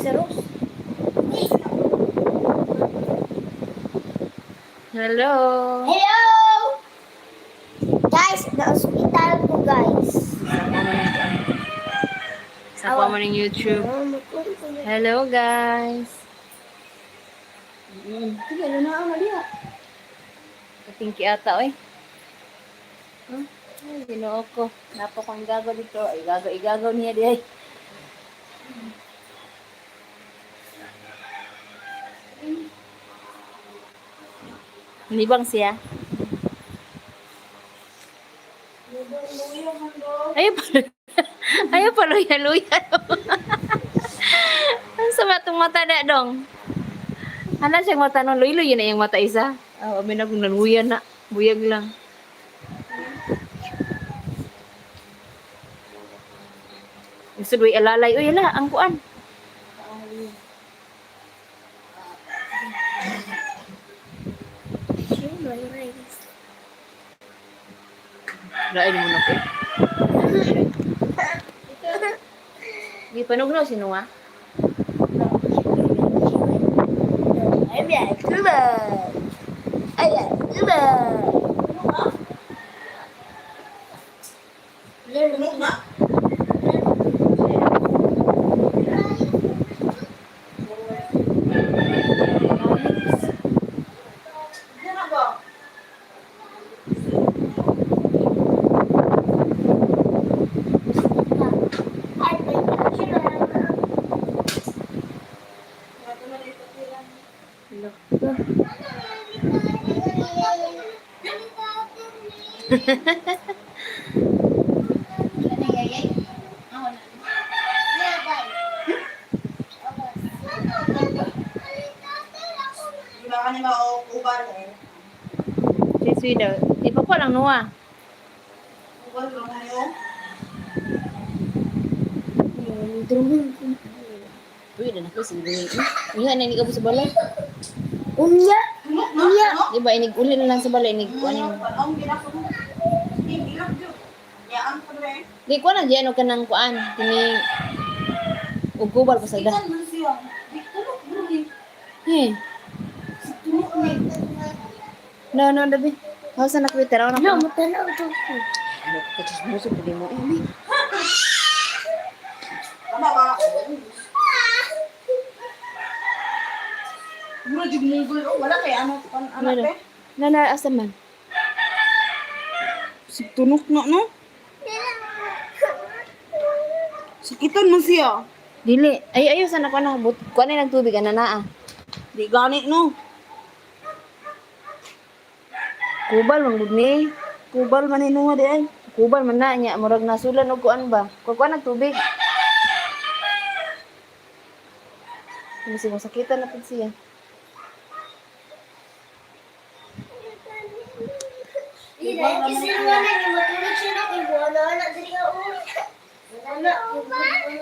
sa Rose. Hello. Hello! Guys, na hospital ko, guys. Sa mo ng YouTube. Hello, guys. Sige, ano na ang mali. Katingki ata, oy. Huh? Ay, Ginoo ko. Napakang gago dito. Ay, gago, igago niya di ay. Nibang siya. Ayaw pa. Ayaw pa luya-luya. Ang sama itong mata na dong. Ana siyang mata nung luy-luy na yung mata isa. Oh, amin na kung naluya na. Buyag lang. Gusto do'y alalay. Uy, ala, ang kuan. Lain mo na ko. Di panugno sino ah? Tulog na. Diyan na ba? Hello. Di ba kanina o ubal eh? Si daw. Ipakuha lang nuwa. Ubal lang niyo. Uy, na nako sige. Uy, na inig sa balay. Unya? Tulog na. Ano? Di ba inig uli na lang sa balay inig kuan Ano? Ang gilak ko. Sige, gilak jud. Yaan pa rin. Di kuan na diyan og kanang kuan kini ug kubal pa sa da. Ikan man siya. Di tulog bro eh. Eh, Tulog ni. no no dabi. Hausa na kuwi taraw na No, ko. matanaw to ko. Kachismoso pud mo eh. Tama ba? Mura jud mungol oh, wala kay ano kan anak Ano? eh. Na na asa man? Tunok na no. Sakitan man siya. Dili. Ay ayo sana ko na but kuan na tubig ana naa. Di gani no. Kubal man gud ni. Kubal man ni di ay. Kubal man na nya murag nasulan og kuan ba. Kuan nag tubig. Kasi mo sakitan na pud siya.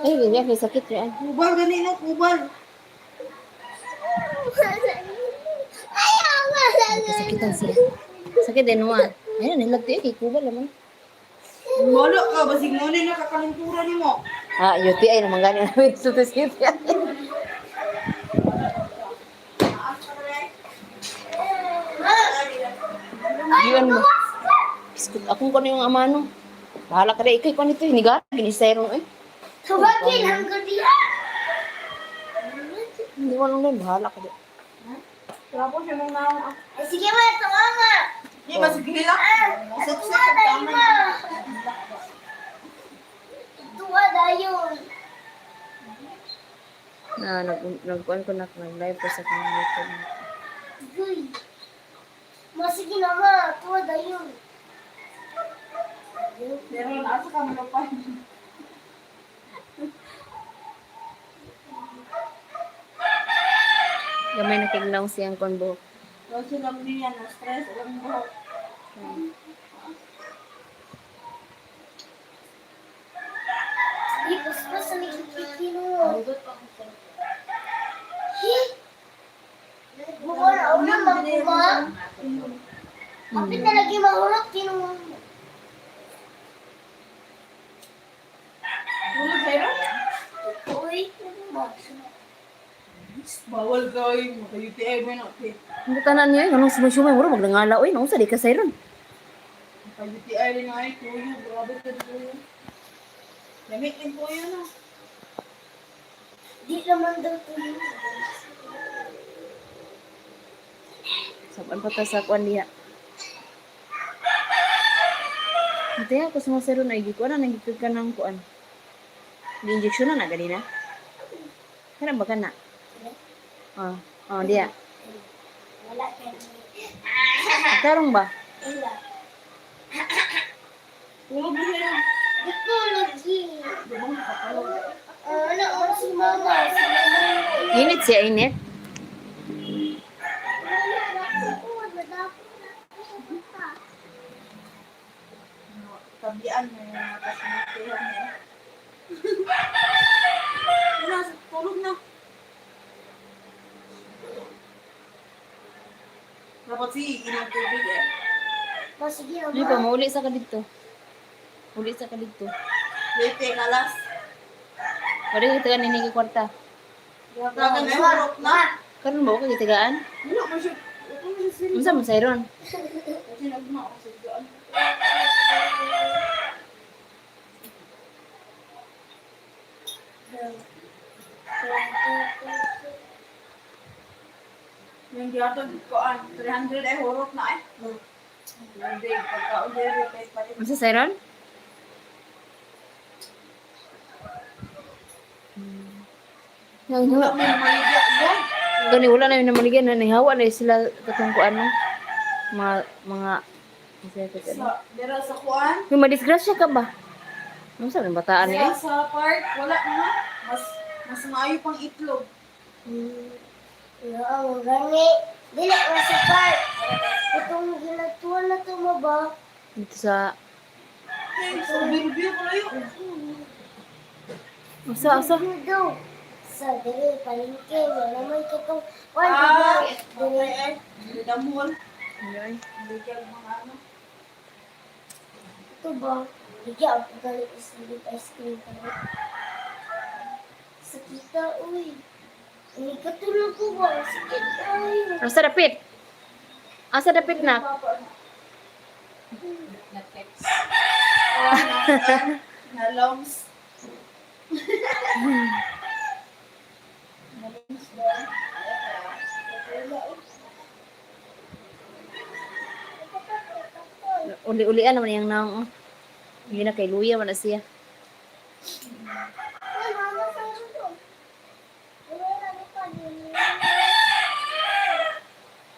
Ay, ganyan kay sakit yan. Kubal gani no, kubal. Kasakitan siya. Sakit din mo. Ayun, nilagti kay kubal naman. Wala ka basig mo ni nakakalintura nimo. Ah, UTI naman gani na sutusit yan. Yun mo. Biskut akong kuno yung amano. Bahala ka rin. Ikay kuno ito. Hinigar. Ginisayron eh. Tawagin ang gabi. Hindi mo lang din. Bahala ka rin. Tapos yung mga naong ako. Ay, sige ma, tawa nga. Di basig nila. Suksek Tuwa ang dayo tama. ma. Tuwa dayon. Na, nagkuan ko na. Nag-live ko sa kanyang YouTube. Guy. Ma, sige na ma, tuwa dayon. Meron asa ka mo pa. Gamay na kignaw siyang kuan buhok. Kasi lang niya na stress alam mo. Di, paspas na nagkikino. Hi! Buka na una, magbuka. Kapit na lagi mahurot, kinuha. Tulog sa'yo? Uy, Bawal kay maka-UTI mo na okay. Ang tanan niya, anong sumay-sumay mo magnangala oy, nung sa di ka sayron. Maka-UTI rin ay tuyo, grabe ka tuyo. Lamit din tuyo na. Di naman daw tuyo. Saban pa ta sa kuan diha. Ate ako sa mga sayron ay gikuan na nagikod ka ng kuan. Di injection na na ganina. Kana ba kana? Oh, oh diha. Wala kayo. Tarong ba? Wala. Tulog mo siya. Dito lagi. Dumang nakatulog. Ah, ano, oh, si mama. Si mama. Init siya, init. Tabian mo yung mga kasmatihan niya. Wala, tulog na. Dapat si inom tubig eh. Ma, sige, Di pa, ma. mauli sa ka dito. Uli sa ka dito. Late kalas. Wala ka tagaan nini kay kwarta. Dagan na hurot na. Karon ba ka gitagaan? Wala mo siya. Wala mo siya sila. Unsa man sayron? Kasi nagma ako sa daan. Yung gihatag ko an 300 ay hurot na eh. Hindi, pagkaon dere kay palit. Unsa sayron? Wala mo maligya go. Gani wala na yung namaligyan na nihawa na sila katong kuan no. Mga mga unsa ito ano? Sa dira sa kuan. May madisgrasya ka ba? Unsa man bataan ni Dira eh? sa park wala na. Mas mas maayo pang itlog. Oo, gani. Dili, ma sa park. Itong ginatuan na to mo ba? Dito sa Hey, sa review ko layo. unsa unsa? Ano daw? Sa dili, palengke. Wala man kitong... Wala Ah, ba? Dili. eh. Damol. Ay. Hindi ka mga ano. Ito ba? Bigyan ako galit is ice cream pa rin. Sakita, uy. Uy, katulog ko ba? Sakit ay. Asa dapit? Asa dapit na? Na-text. Oh, na, na longs. Na longs daw. Uli-ulian naman iyang naong. Oh. Hindi na kay Luya man na siya.